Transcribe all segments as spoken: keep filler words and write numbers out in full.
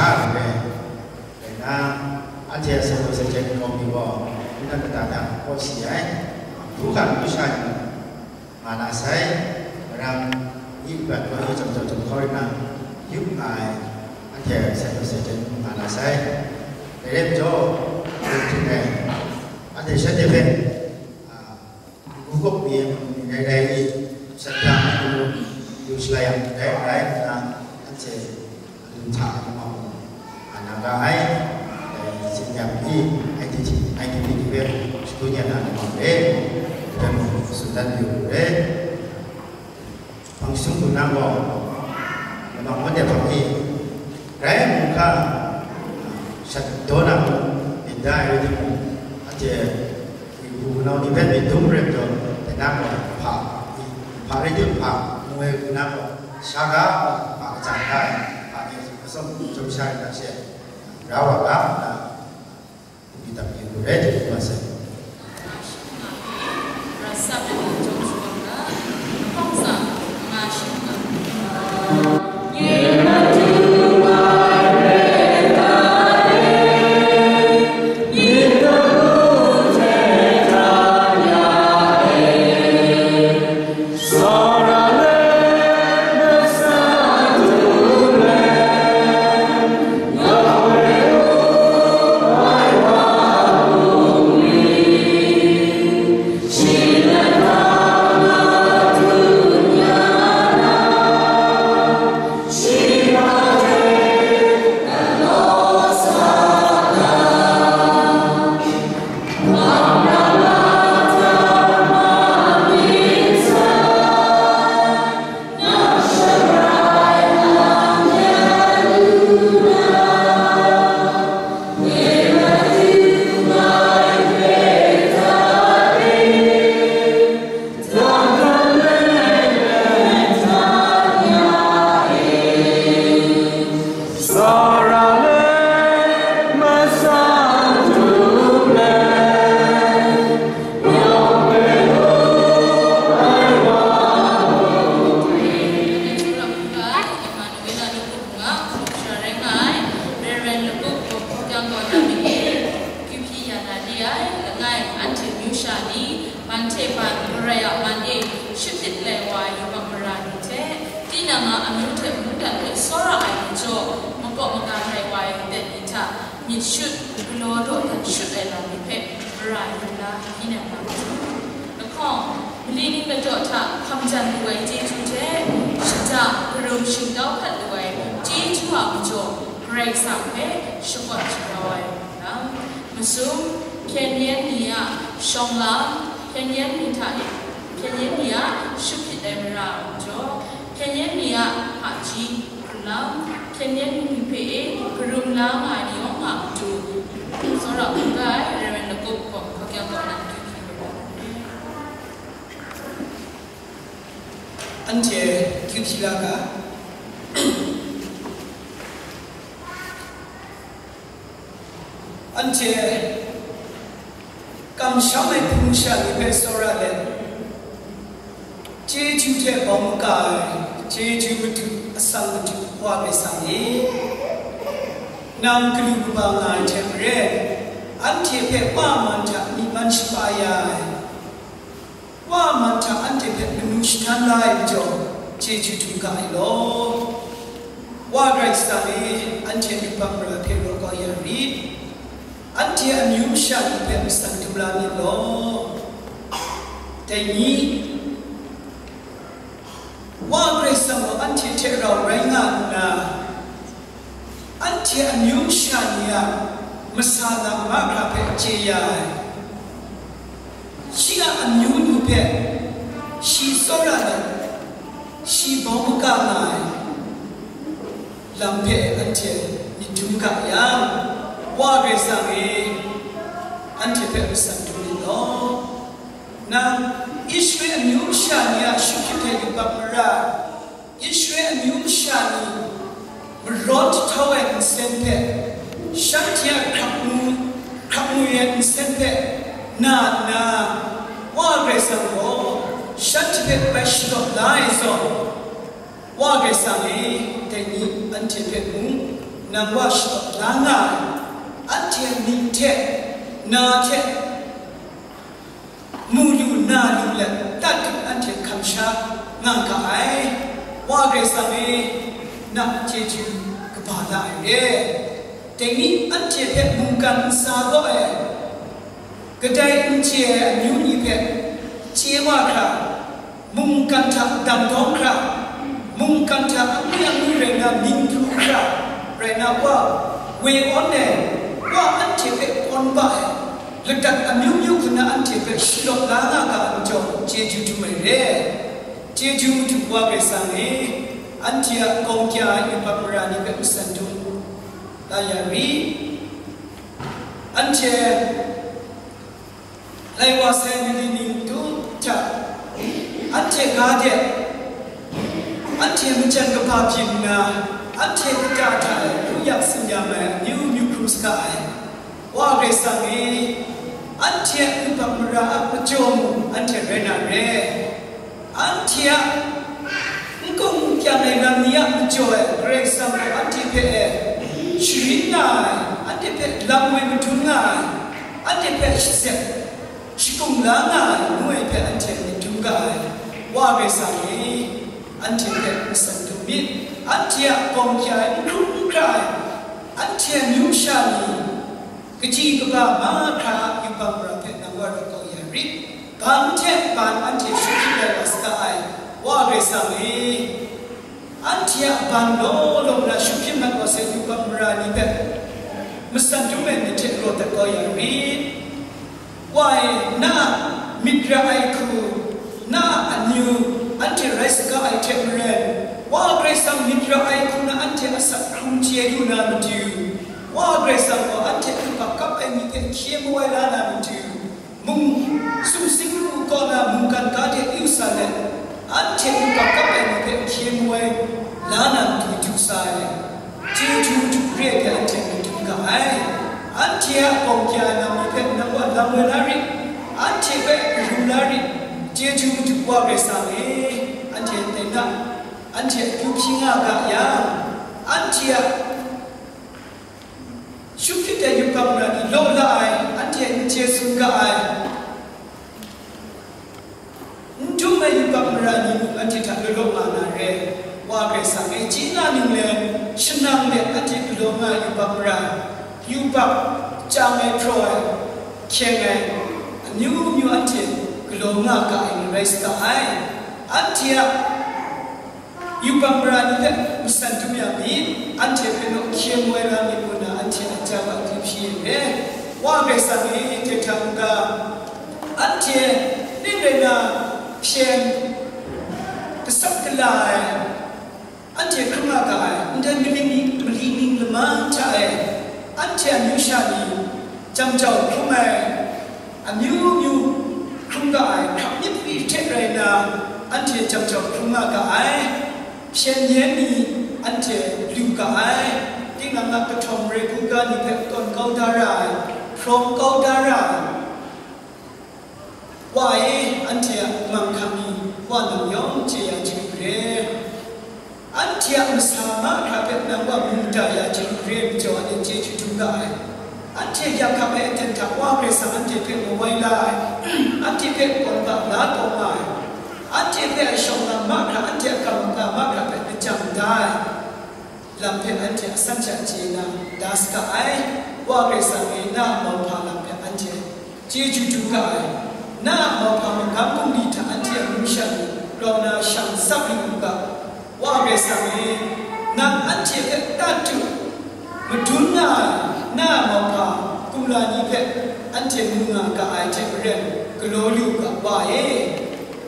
Dai na, anhte a Saint Joseph Church Committee gaw, nnan kata hta kawsi ai, hkruhkam masha ni nga na sai, marang yi bat wa yi jam jam jam hkau rin na, yup nga ai, anhte a Saint Joseph Church nga na sai. Dai rai majaw, dai hte dai, anhte shanhte hpe, a, N-gu kawp mi ai mung ni rai rai i, sat hta ai mung lu shalai yang rai rai nna, anhte lu hta ai mung, a, na ga ai, dai tsin ya pyi, I D P, I D P ni hpe shadun ya na ai mung re, dai mung tsun dan yu re. Hpang sung hku nang gaw, lamang wan de hpang ni, rai mung hka, shat daw na mung, myit da ai rai timung, anhte, hku hpunau ni hpe myit dum rai majaw, dai na gaw hpa, hpa rai tim hpa, mu ai hku nang gaw, sha ga, hpa kachyang da ai, hpa ni atsawm chyawm sha ai hta she, ra wa ga, nna, Reverend Lagup Bawm Hkawk Yang kaw na myit e, Q P ya na li ai, langai, anhte amyu sha ni, man hte ban, Karai a man e, shut hpyit lai wa ai yubak mara ni hte, tinang a amyu hte mungdan hpe tsawra ai majaw, makawp maga rai wa ai aten ni hta, myit shut, galaw daw dan shut ai lam ni hpe, mara yu la, hpyi na nga matu. Lahkawng, mali ning ladaw hta hkam jan lu ai chyeju hte, shada, karum shingtau hkat lu ai chyeju a majaw, Karai Kasang hpe shakawn shagrau ai lam. Masum, hpyen yen ni a shawng lam, hpyen yen ni hta e, hpyen yen ni a shut hpyit ai mara a majaw, hpyen yen ni a hpaji hkrun lam, hpyen yen ni hpe e karum la nga ai ni yawng a matu, tsawra hkungga ai Reverend Lagup Bawm Hkawk Yang kaw na Q P. Anhte Q P la ga. Anhte kamsham ai hpung sha ni hpe tsawra let, chyeju hte bawng maga ai, chyeju madu, atsang madu, Wa Karai Kasang e, nang galu kaba nga ai hte maren, anhte hpe Wa a man hta myi man shapa ya ai, Wa a man hta anhte hpe manu jahtan la ai majaw, chyeju htum ga ai law. Wa Karai Kasang e, anhte yubak mara hpe raw kau ya rit. Anhte amyu masha ni hpe matsan dum la myit law. Dai ni, Wa Karai Kasang gaw anhte hte rau rai nga nna, anhte amyu masha ni a masa lam mahkra hpe chye ya ai. Shi a amyu ni hpe shi tsawra let, shi bawng maga nga ai lam hpe anhte myit dum ga yang, Wa Karai Kasang e, anhte hpe matsan dum myit law. Nang Israel amyu masha ni a shut hpyit ai yubak mara, Israel amyu masha ni marawn jahtau ai nsen hpe, shanhte a hkrap mu, hkrap mu ai nsen hpe na nna, Wa Karai Kasang gaw shanhte hpe bai shalawt la ai zawn, Wa Karai Kasang e, dai ni anhte hpe mung, nang wa shadawt la nga ai, anhte myit hte, na hte, mu lu na lu let, tatut anhte hkam sha nga ga ai. Wa Karai Kasang e, na chyeju kaba la ai re. Dai ni anhte hpe mungkan ntsa gaw ai, kadai n chye ai amyu ni hpe chye wa hkra, mungkan hta dam dawng hkra, mungkan hta angwi angwi rai na mying pru hkra, rai na wa, we awn ai, wa anhte hpe kawn ba ai, ladat amyu myu hku na anhte hpe shalawt la nga ga ai majaw, chyeju dum ai re. Chyeju Madu wa Karai Kasang e, anhte a gawng kya ai yubak mara ni hpe masan dum la ya rit. Anhte lai wa sai mali ning tu hta, anhte ga de, anhte majan kaba byin nna, anhte kata hta e ru yak tsin ya mai amyu myu hkrum saga ai. Wa Karai Kasang e, anhte a yubak mara a majaw mu anhte rai na re. Anhte a n-gung n-kyang ai lam ni a majaw e Karai Kasang gaw anhte hpe e sharin nga ai, anhte hpe lam woi madun nga ai, anhte hpe shazep shagung la nga ai ngu ai hpe anhte myit dum ga ai. Wa Karai Kasang e, anhte hpe masan dum myit, anhte a gawng kya ai n hkrum n hkra ai, anhte a amyu sha ni, kaji kaba mahkra a yubak mara hpe nang wa rawt kau ya rit. Ban hte ban anhte shut hkyit ai wa saga ai, wa Karai Kasang e, anhte a ban law law na shut hkyit mat wa sai yubak mara ni hpe masan dum ai myit hte raw dat kau ya rit. Wa e, na a myit ra ai hku, na a amyu, anhte rai saga ai hte maren, wa Karai Kasang myit ra ai hku na anhte asak hkrung chye lu na matu, wa Karai Kasang gaw anhte hkrup hkap ai ni hpe hkye mawai la na matu, mung sumsing lu kaw na mungkan ga de yu sa let, anhte hkrup hkap ai ni hpe hkye mawai la na matu du sa ai. Chyeju Madu re ai hte anhte myit dum ga ai. Anhte a gawng kya ai lam ni hpe nang wa lam woi la rit, anhte hpe karu la rit. Chyeju Madu wa Karai Kasang e, anhte dai na, anhte akyu hpyi nga ga yang, anhte a shut hkyit ai yubak mara ni law la ai, anhte n chye tsun ga ai. N dum ai yubak mara ni mung anhte hta law law nga na re. Wa Karai Kasang e, chyeju ninglen shanang let anhte galaw nga ai yubak mara, yubak chyang ai hpraw ai, hkyeng ai, amyu myu anhte galaw nga ga ai ni rai saga ai. Anhte a yubak mara ni hpe masan dum ya myit, anhte hpe naw hkye mawai la myit ngu na anhte a ja ga akyu hpyi ai re. Wa Karai Kasang e, hte hta n-ga, anhte ning rai na, hpyen gasat gala ai, anhte hkrum nga ga ai, ndai mali ni, mali ning lama hta e, anhte a amyu sha ni, jam jau hkrum ai, amyu myu hkrum ga ai, hkrap myit mari hte rai nna, anhte jam jau hkrum nga ga ai, hpyen yen ni anhte lu ga ai, tinang a kahtawng marai hkungga ni hpe tawn kau da ra ai, hprawng kau da ra ai, Wa e, anhte a mang hkam ni, Wa nang yawng chye ya chyalu re. Anhte a masa mahkra hpe nang wa mu da ya chyalu re, majaw anhte chyeju dum ga ai. Anhte yak hkap ai aten hta Wa Karai Kasang anhte hpe mawai la ai, anhte hpe kawn ba la taw nga ai, anhte hpe a shawng lam mahkra, anhte a kam ga mahkra hpe lajang da ai lam hpe anhte a san sha chye na da saga ai. Wa Karai Kasang e, na a mauhpa lam hpe anhte chyeju du ga ai. Na a mauhpa magam bungli hta anhte a numsha ni grau na shang tsap yu u ga. Wa Karai Kasang e, nang anhte hpe tatut madun nga ai na a mauhpa kumla ni hpe anhte mu nga ga ai hte maren galaw lu u ga, Wa e.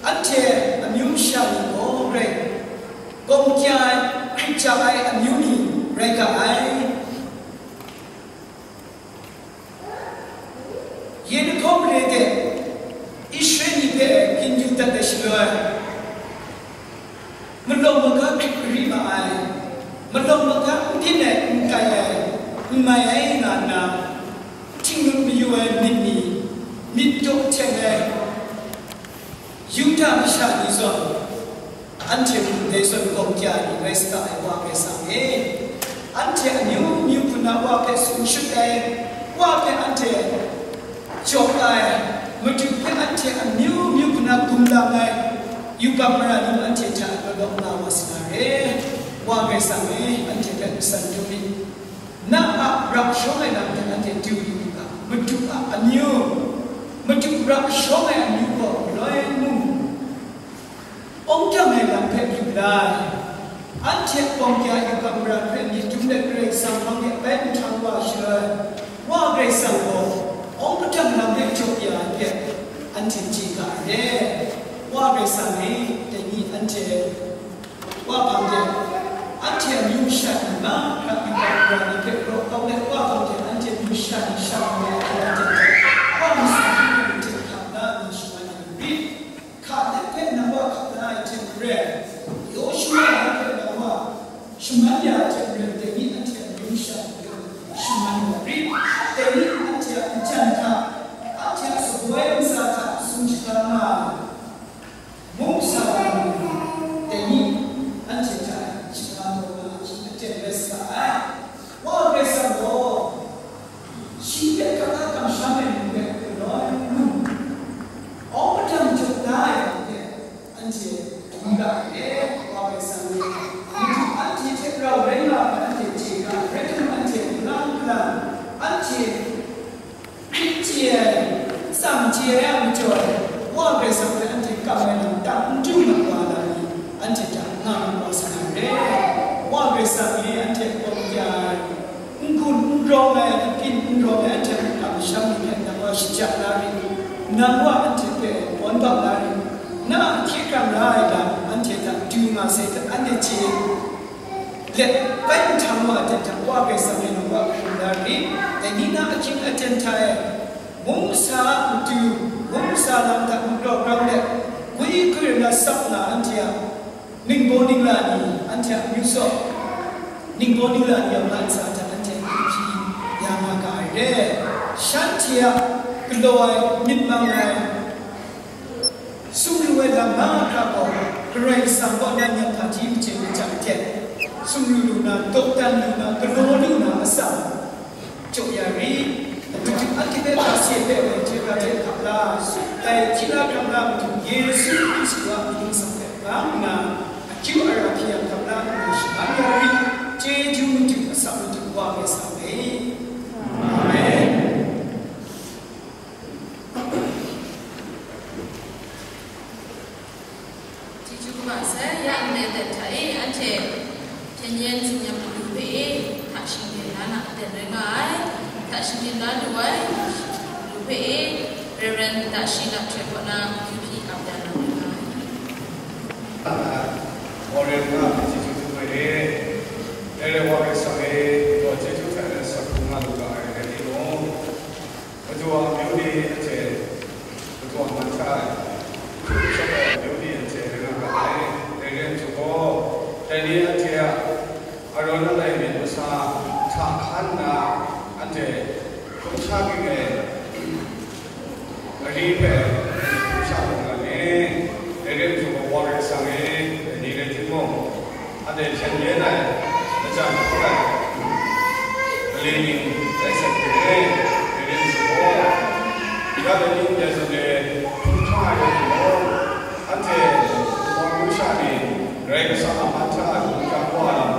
Anhte amyu masha ni gaw rai, gawng kya ai, hkrit ja ai amyu ni rai ga ai. Yerihko mare de Israel ni hpe gindu dat ai shaloi, malawng maga hkrit gari ma ai, malawng maga n byin ai, n tai ai, n mai ai nga nna, htinglut mayu ai myit ni, myit daw hteng ai Yuda masha ni zawn, anhte mung dai zawn gawng kya ai ni rai saga ai, Wa Karai Kasang e. Anhte amyu myu hpuna Wa hpe tsun shut ai, Wa hpe anhte jaw ai, Madu hpe anhte amyu myu hpuna gumlang ai, yubak mara ni anhte hta lawlaw nga wa sa na re. Wa Karai Kasang e, anhte hpe matsan dum myit. Na a rak shawng ai lam hte anhte du yu u ga, Madu a amyu, Madu rak shawng ai amyu gaw galoi mung, awng dang ai lam hpe yu la ai. Anhte a gawng kya yubak mara hpe myit dum let Karai Kasang hpang de bai nhtang wa shaloi, Wa Karai Kasang gaw awng padang lam hpe jaw ya ai hpe anhte chye ga ai re. Wa Karai Kasang e, dai ni anhte Wa hpang de anhte amyu masha ni mahkra yubak mara ni hpe raw kau let, Wa hpang de anhte amyu masha ni sha kau let, anhte hte Wa masum hte hkap la nna shaman ai rit. Kaleb hpe nang wa hkap la ai hte maren, Yawshua hpe nang wa shaman ya ai hte maren, dai ni anhte a amyu masha ni hpe shaman wa rit. Dai ni anhte a hten hta, anhte a shaboi ntsa hta sum shaga nga ai. Mung masha wa ni, dai ni anhte hta shaga taw na ahkying aten rai sa ai. Wa Karai Kasang gaw, shi hpe hkap la kamsham ai ni hpe galoi mung, awng padang jaw da ai ni hpe anhte du ga ai. Wa Karai Kasang e, Madu anhte hte rau rai nga ai anhte chye ga ai, rai timung anhte kalang kalang, anhte Hkrit chye ai, tsam chye ai a majaw, Wa Karai Kasang hpe anhte kam ai lam tang n du mat wa na ni, anhte hta nga mat wa sa na re. Wa Karai Kasang e anhte a gawng kya ai, n gun n rawng ai, n byin n rawng ai, anhte a mungkan masham ni hpe nang wa shajak la rit, nang wa anhte hpe bawn bap la rit, na a hkye hkrang ra ai lam anhte hta du nga sai hte anhte chye. Let bai nhtang wa ai hte hta, Wa Karai Kasang e nang wa hkrum la rit. Dai ni na ahkying aten hta e, mung masa a matu, mung masa lam hta magraw grang let, gwi gwi rai na sap nga anhte a ningbaw ningla ni, anhte a amyu saw, ningbaw ningla ni a mat sa hta anhte a hpyi ya nga ga ai re. Shanhte a galaw ai, myit mang ai, sumru ai lam mahkra gaw, Karai Kasang kaw nan yan hta hti machyen ai jang hte, sumru lu na, dawdan lu na, galaw lu na atsam, jaw ya rit. Madu a hkye hpe hta se hpe woi hte ra hte hkap la, dai hkying la hkam na Madu Yesu Hkristu a mying sak hpe bang nna, akyu ara hpyi yang hkap la nna shaman ya rit. Chyeju Madu, asak Madu, Wa Karai Kasang e. Amen. Chyeju kaba sai, ya ndai aten hta e, anhte hpyen yen tsin-yam matu hpe e, hta shingden la na aten rai nga ai, hta shingden la lu ai, matu hpe e, Reverend Dashi Lakhtoi kaw na akyu hpyi ap ya na rai nga ai. Mawren nga hpe chyeju hpung ai e, dai rai wa Karai Kasang e, gaw chyeju hkrai ai asak hkrung nga lu ga ai rai timung, Madu a amyu ni anhte Madu a man hta e, hkrum shawng ai amyu ni anhte rai nga ga ai. Dai rai nhtawm gaw, dai ni anhte a arawn alai myit masa hta hkan nna, anhte hkrum sha ging ai gari hpe hkrum sha lu nga ni. Dai rai nhtawm gaw, Wa Karai Kasang e, dai ni rai timung, anhte hpyen yen ai, majan hkrum ai, mali ning rai sai hte, dai rai nhtawm gaw, ya dai ni ndai zawn e hkrum hkra ai rai timung, anhte Wunpawng mung sha ni Karai Kasang a man hta lung jang wa ai lam,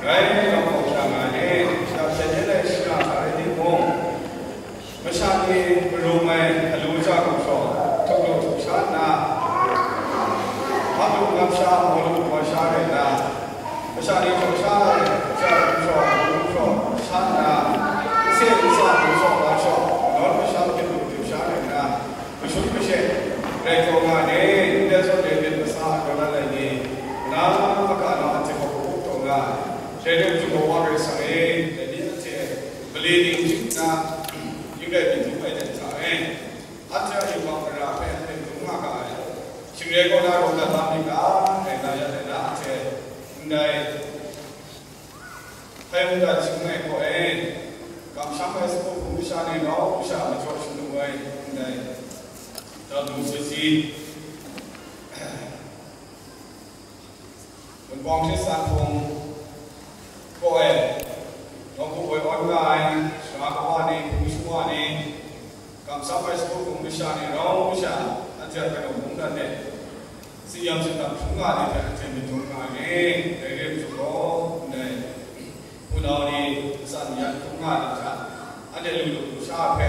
grai gam gaw hkra nga ai ni, ya hpyen yen ai shara hta rai timung, masha ni marung ai alu ja gumhpraw htuk lu htuk sha nna, hpa lu ngap sha, maw lu maw sha rai nna, masha ni htaw sha ai ja gumhpraw, alu gumhpraw sha nna, nse nsa gumhpraw nga shaw, nawn masham hpyen lu hpyen sha rai nna, mashut mashe rai taw nga ai ni, ndai zawn e myit masa arawn alai ni, na maka na anhte hkawhkam taw nga ai. Dai rai timung, Wa Karai Kasang e, dai ni anhte mali ning chyum nna, ning rai myit dum ai dai hta e, anhte a yubak mara hpe anhte dum nga ga ai. Shingre kaw na rawng dat la myit ga, dai na ya dai na anhte ndai hpai mungdan shangun ai hkaw e, kamsham ai sagu hpung masha ni nau masha majaw shangun ai ndai, Doctor Lu Sisi, Wunpawng Hkristu Hpung kaw e, Nga ai, sara kawa ni, hpung shawa ni, kamsham ai sagu hpung masha ni, rau masha, anhte a kanu mungdan de, tsin yam shingkang hkrum nga ni hte anhte myit dum nga ai ni, dai rai majaw gaw, ndai hpunau ni, matsan yan hkrum nga ni hta, anhte lu lu sha hpe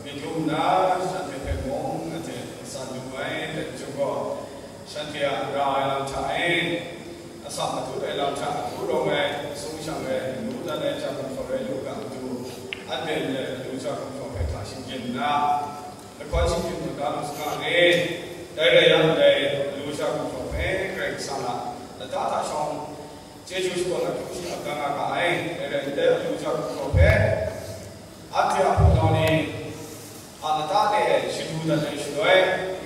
myit dum nna, shanhte hpe mung anhte matsan lu ai, dai majaw gaw, shanhte a ra ai lam hta e, asak matut ai lam hta, hku rawng ai, sung shang ai, lu dan ai ja gumhpraw rai lu ga matu, anhte ndai alu ja gumhpraw hpe hta shinggyim nna, lahkawn shinggyim lu da lu saga re. Dai rai yang, ndai alu ja gumhpraw hpe Karai Kasang a lata hta shawng chyeju shakawn ai hkrum shi ap da nga ga ai. Dai rai, ndai alu ja gumhpraw hpe anhte a hpunau ni a lata de shadu dat ai shaloi,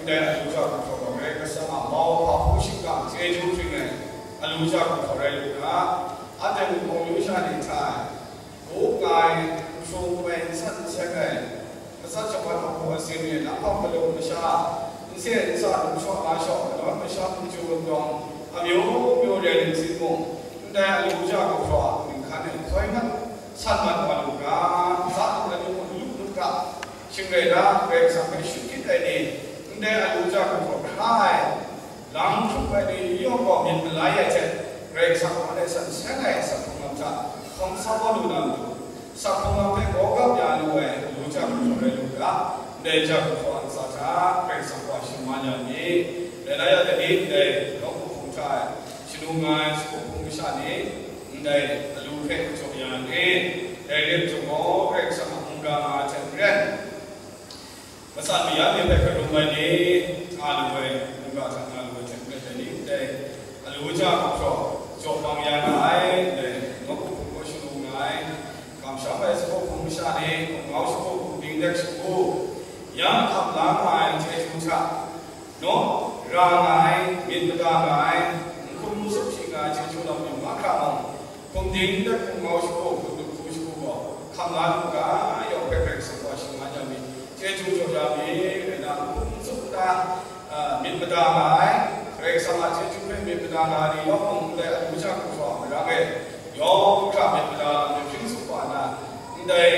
ndai alu ja gumhpraw gaw Karai Kasang a mau hpa hpung shingkang chyeju hpring ai alu ja gumhpraw rai lu ga, anhte mung hpung yu sha ni hta e, guk nga ai, hkrung ai, nsan n seng ai, matsat shawan hpaku asin ni, lahkawng malum masha, nse nsa, lumshaw lashaw, manawn masha, hpungju lumdawng, amyu myu rai ningsin mung, ndai alu ja gumhpraw a ninghkan e hkoi mat, san mat wa lu ga, za lu ai ni mung lu lu ga, shing rai na, Karai Kasang hpe shut hkrit ai ni, ndai alu ja gumhpraw hkra ai, lang hkrup ai ni yawng gaw myit malai ai hte, Karai Kasang hpa de san seng ai asak hkrung lam hta hkawm sa wa lu na matu, asak hkrung lam hpe gawgap ya lu ai alu ja gumhpraw rai lu ga, ndai ja gumhpraw a ntsa hta Karai Kasang wa shingman ya mi. Dai na ya dai ni, ndai nawku hpung hta e shanu nga ai sagu hpung masha ni, ndai alu hpe jaw ya ni, dai rai majaw gaw, Karai Kasang a mungga nga ai hte maren, matsan maya ni hpe hkarum ai ni, nga lu ai, mungga hta nga lu ai hte maren dai ni, ndai alu ja gumhpraw jaw bang ya nga ai, ndai nawku hpung gaw shanu nga ai, kamsham ai sagu hpung masha ni, hpungmau shagu, hpungding dek shagu, ya hkam la nga ai chyeju hta, naw ra nga ai, myit mada nga ai, n hkum n tsup shi nga ai chyeju lam ni mahkra mung, hpungding dek hpungmau shagu, hpungduk hku shagu gaw hkam la lu ga, yawng hpe Karai Kasang wa shingman ya mi, chyeju jaw ya mi, rai na, n hkum n tsup nta, a, myit mada nga ai, Karai Kasang a chyeju hpe myit mada nga ai ni yawng mung, ndai alu ja gumhpraw a marang e, yawng hkra myit mada lam ni hpring tsup wa na, ndai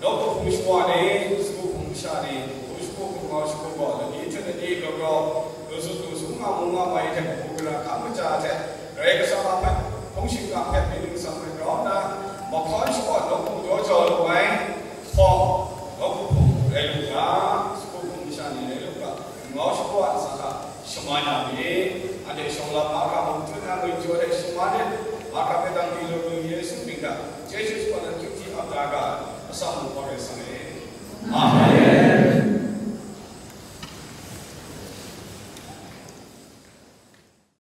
nawku hpung shawa ni, sagu hpung masha ni, hpung shagu hpungmau shagu gaw, lani hte lani grau grau, lu sut lu sung nga mu nga mai hte kabu gara hkam kaja hte, Karai Kasang a hpe hpung shingkang